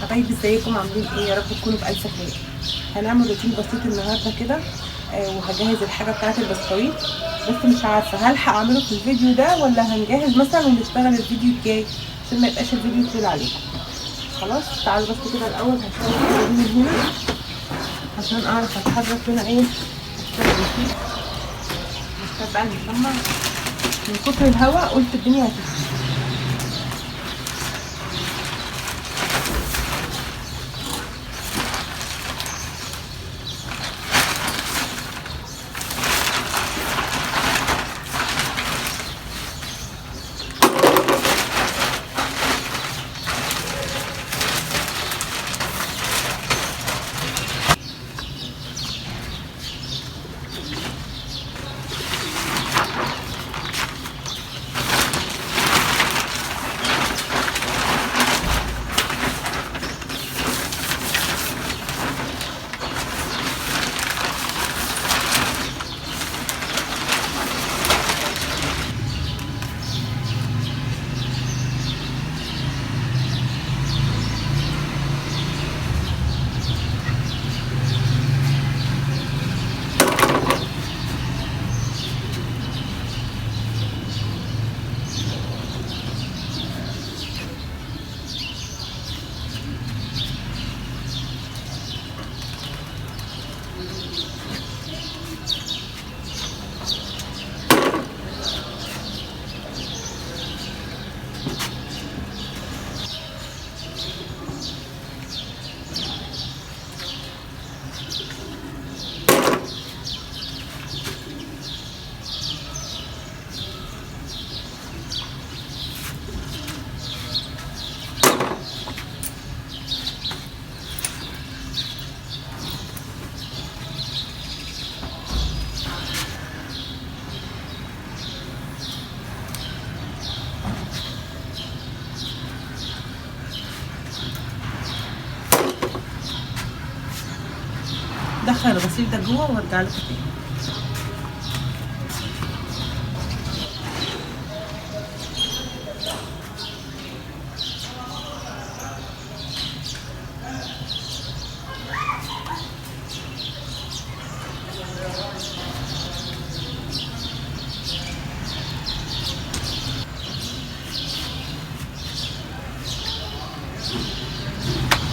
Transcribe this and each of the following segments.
حبايبي ازيكم عاملين ايه؟ يا رب تكونوا بألف خير. هنعمل روتين بسيط النهارده كده، وهجهز الحاجة بتاعه البسكويت، بس مش عارفه هلحق اعمله في الفيديو ده ولا هنجهز مثلا ونشتغل الفيديو الجاي عشان ما يبقاش الفيديو طويل عليكم. خلاص تعالوا بس كده الاول هشتغل من هنا عشان اعرف اتحرك هنا. ايه اشتغل فيه مش بقى المشمع من كتر الهواء، قلت الدنيا هتمشي. دخل الغسيل ده جوه وارجع لكم تاني.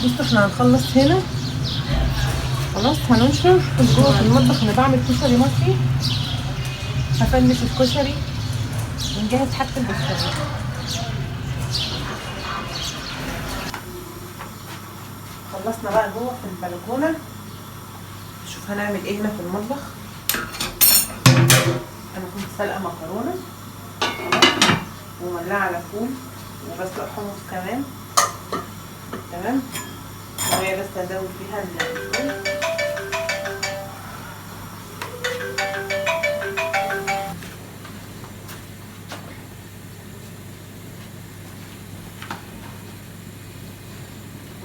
بصوا احنا هنخلص هنا خلاص، هننشر جوه في المطبخ. انا بعمل كشري مصري، هفنش الكشري ونجهز حاجة البسكويت. خلصنا بقى جوه في البلكونه، نشوف هنعمل ايه هنا في المطبخ. انا كنت سلقه مكرونه ومولعه على فول وبسلق حمص كمان، تمام. وهي بس هزود فيها الفول.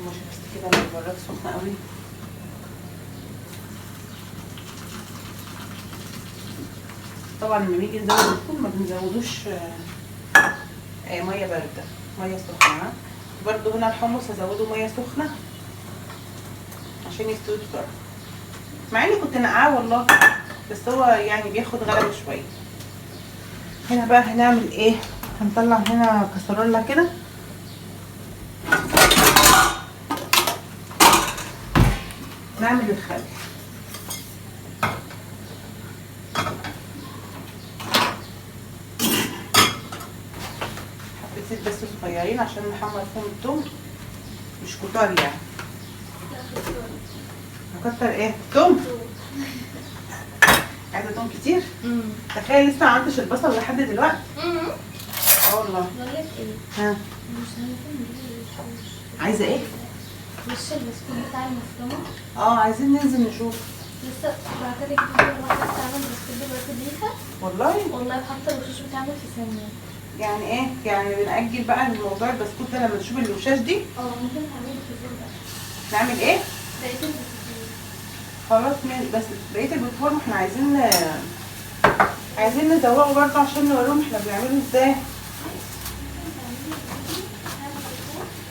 مش بس كده البراد سخنة قوي. طبعا لما بنيجي نزود الفول ما بنزودوش مية باردة، مية سخنة. برضو هنا الحمص هزوده مية سخنة عشان يستوي بسرعة، مع اني كنت نقعاه والله، بس هو يعني بياخد غلبه شوية. هنا بقى هنعمل ايه؟ هنطلع هنا كسرولة كده، نعمل الخل. حبة زيت بس صغيرين عشان نحمر فيهم التوم، مش كتار يعني. هكتر ايه؟ توم. عايزه توم كتير؟ تخيل لسه ما عملتش البصل لحد دلوقتي. اه والله. بقولك ايه؟ ها مش هنعرف. عايزه ايه؟ مش البسكوت بتاع المفرمه؟ اه عايزين ننزل نشوف. لسه بعتلك فيديو واحدة بتعمل بسكوت دلوقتي بيها. والله؟ والله حاطه الوشوش بتعمل في ثانية. يعني ايه؟ يعني بنأجل بقى الموضوع البسكوت ده لما نشوف الوشاش دي؟ اه ممكن تعملي البسكوت ده. نعمل ايه؟ بقية البسكوت. خلاص بس بقية البسكوت احنا عايزين نزوقه برضه عشان نوريهم احنا بنعمله ازاي.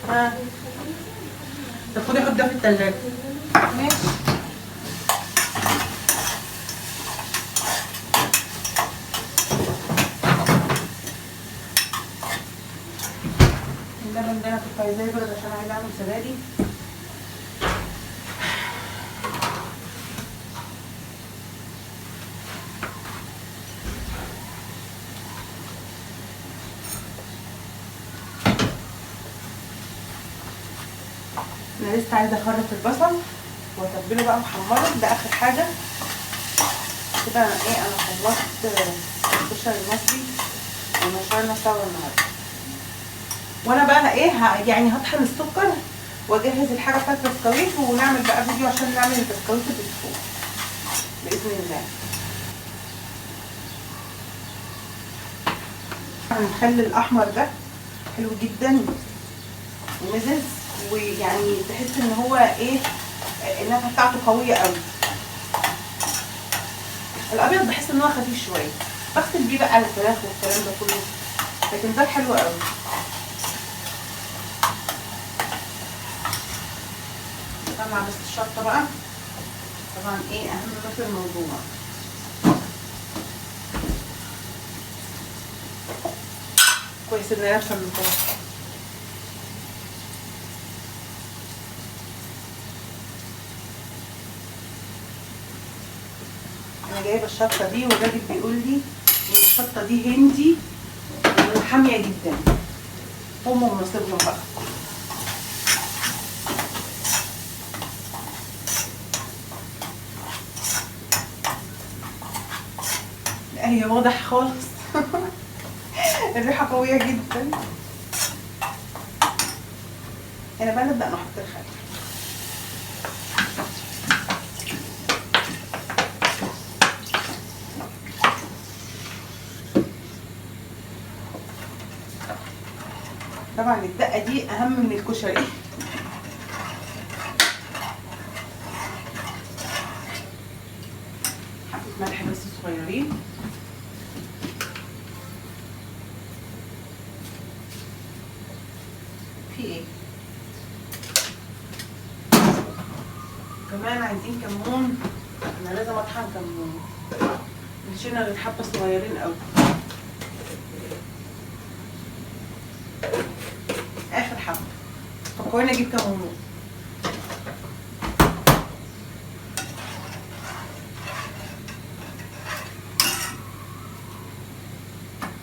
ها طب خدي حط ده في التلاجة. ماشي. اللبن ده انا كنت عايزاه يبرد عشان عايزه اعمل زبادي. انا لسه عايزه اخرط البصل واتبله بقى وحمره، ده اخر حاجة كده. انا ايه، انا خلصت الكشري المصري ونشرنا سوا النهارده. وانا بقى ايه يعني هطحن السكر واجهز الحاجة بتاعت البسكويت، ونعمل بقى فيديو عشان نعمل البسكويت بالفول باذن الله. هنخلي الاحمر ده حلو جدا ومزز، ويعني تحس ان هو ايه، النكهة بتاعته قوية قوي. الابيض بحس ان هو خفيف شوية، بغسل بيه بقى الفراخ والكلام ده كله، لكن ده حلو قوي. طبعا بس الشطه بقى طبعا ايه اهم ما في الموضوع. كويس ان انا لابسه النضارة. انا جايبه الشطه دي والراجل بيقول لي ان الشطه دي هندي وحاميه جدا، هم ونصيبهم بقى. لا هي واضح خالص. الريحة قوية جدا. هنا بقى نبدا نحط الخل. طبعا الدقة دي اهم من الكشري. حبه ملح بس صغيرين. في ايه كمان؟ عايزين كمون. انا لازم اطحن كمون، مشينا غير حبه صغيرين قوي. اخر حبه فكرنا اجيب كمون.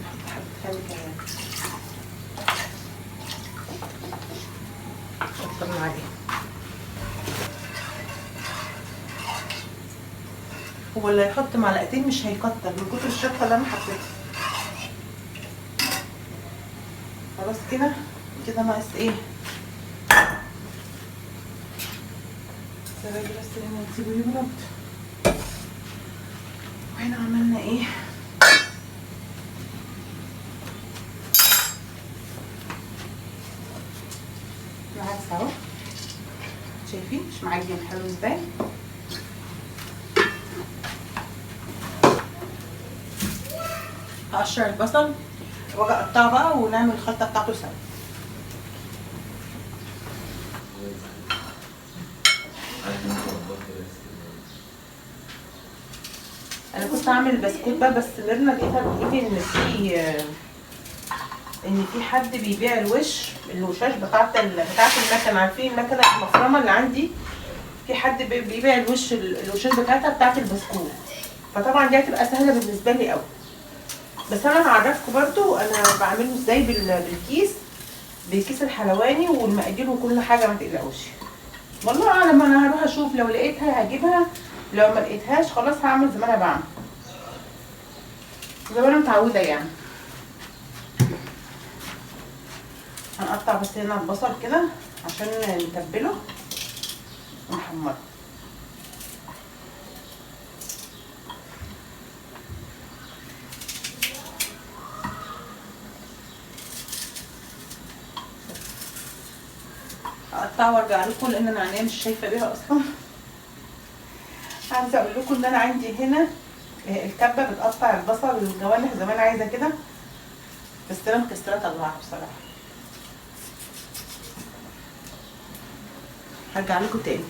نحط حبه خل كمان. حطنا عليه. هو اللي هيحط معلقتين مش هيكتر من كتر الشطه اللي انا حطيتها. خلاص كده كده ناقص ايه؟ الزبادي بس هنا نسيبه يبرد. وهنا عملنا ايه؟ العدس اهو، شايفين مش معجن حلو ازاي؟ هقشر البصل واجي اقطعه بقى ونعمل الخلطة بتاعته سوا. انا كنت اعمل البسكوت بقى، بس ميرنا لقيتها بتقولي ان في حد بيبيع الوش، الوشاش بتاعه المكنه. عارفين المكنه المفرمه اللي عندي، في حد بيبيع الوش، الوشاش بتاعتها بتاعه البسكوت. فطبعا دي هتبقى سهلة بالنسبة لي قوي. بس انا هعرفكم برضو انا بعمله ازاي بالكيس، بالكيس الحلواني والمقادير وكل حاجة، ما تقلقوش. والله اعلم، انا هروح اشوف، لو لقيتها هجيبها، لو ما لقيتهاش خلاص هعمل زي ما انا بعمل، زي ما انا متعوده يعني. هنقطع بس هنا البصل كده عشان نتبله ونحمره. هقطعه وارجع لكم لان انا عينيا مش شايفه بيها اصلا. عايزه اقول لكم ان انا عندي هنا الكبه بتقطع البصل الجوانح زي ما انا عايزه كده، بس انا مكسرة اطلعها بصراحة. هرجع لكم تاني.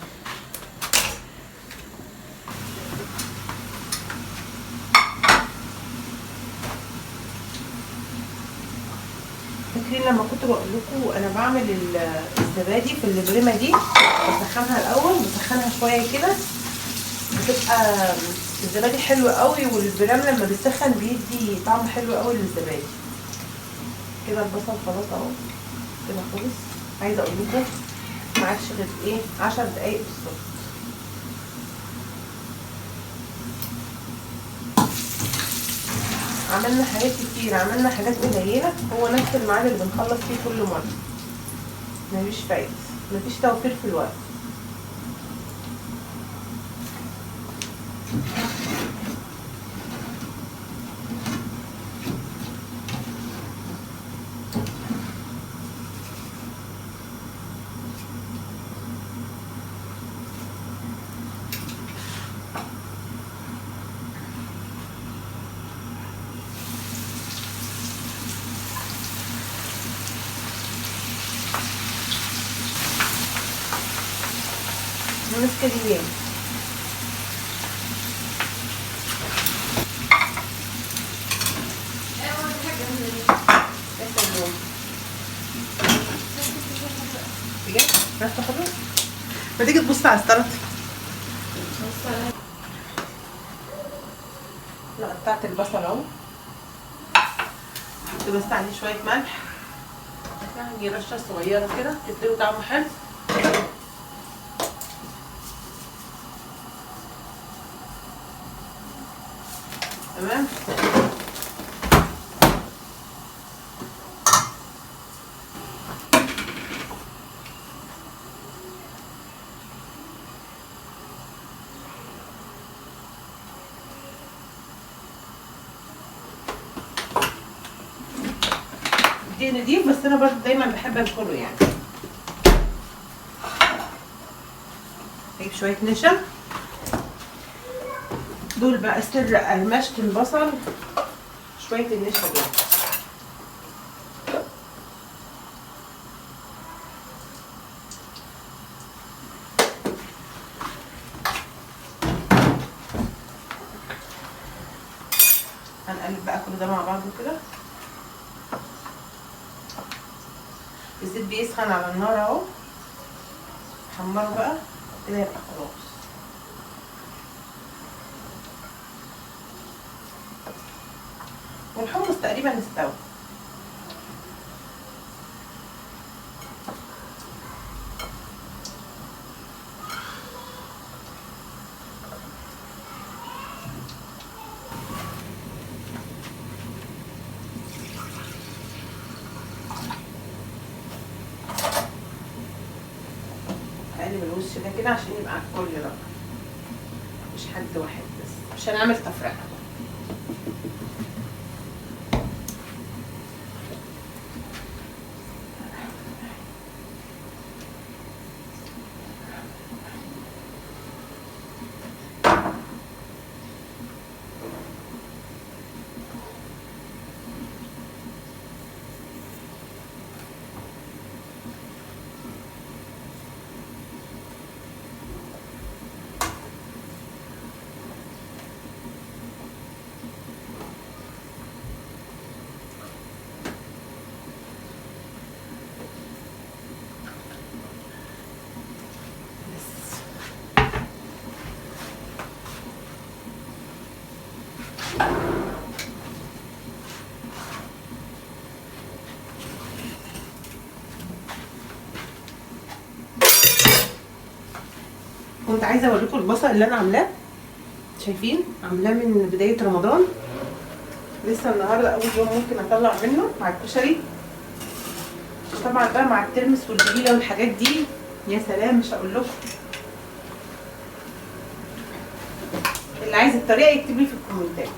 فاكرين لما كنت بقول لكم انا بعمل الزبادي في البريمه دي، بسخنها الاول، بسخنها شوية كده، بتبقى الزبادي حلو قوي، والبرام لما بيسخن بيدي طعم حلو قوي للزبادي. كده البصل خلاص اهو كده خلص. عايزه اقول لكم ما عادش غير ايه 10 دقايق بالظبط. عملنا حاجات كتير، عملنا حاجات قليله، هو نفس الميعاد اللي بنخلص فيه كل مرة، مفيش فايده، مفيش توفير في الوقت. ماسكه دي ليه؟ بجد؟ ريحته حلوة؟ ما تيجي تبص على السلطة. انا قطعت البصل اهو، حطيت بس عليه شوية ملح، يعني رشه صغيرة كده تديله طعم حلو. تمام. دي نضيف، بس انا برضه دايما بحب انخله يعني. هجيب شوية نشا، دول بقى سر قرمشه البصل، شوية النشا دول. هنقلب بقى كل ده مع بعضه كده. الزيت بيسخن على النار اهو، حمرة بقى كده يبقى خلاص. والحمص تقريبا استوى. هقلب الوش ده كده عشان يبقى على الكل بقى، مش حد واحد بس، مش هنعمل تفرقه. كنت عايزه اوريكم البصل اللي انا عاملاه، شايفين عاملاه من بداية رمضان، لسه النهارده اول يوم ممكن اطلع منه مع الكشري، طبعا بقى مع الترمس والبليله والحاجات دي، يا سلام مش هقول لكم. اللي عايز الطريقة يكتب لي في الكومنتات.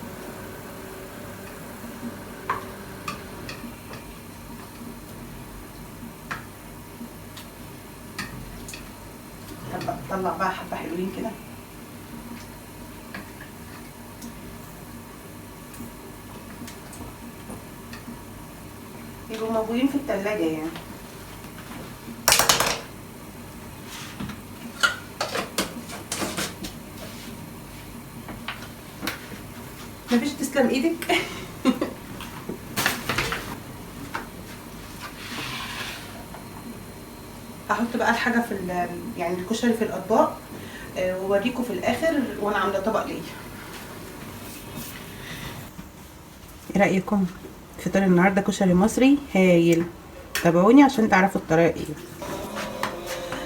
اطلع بقى حبه حلوين كده. يبقوا موجودين في التلاجة يعني. مفيش تسلم ايدك. هحط بقى الحاجة في يعني الكشري في الاطباق، واوريكم في الاخر وانا عامله طبق ليا. ايه رايكم فطار النهارده؟ كشري مصري هايل. تابعوني عشان تعرفوا الطريقة ايه.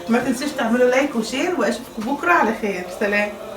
ما تنسوش تعملوا like و share، واشوفكم بكره على خير. سلام.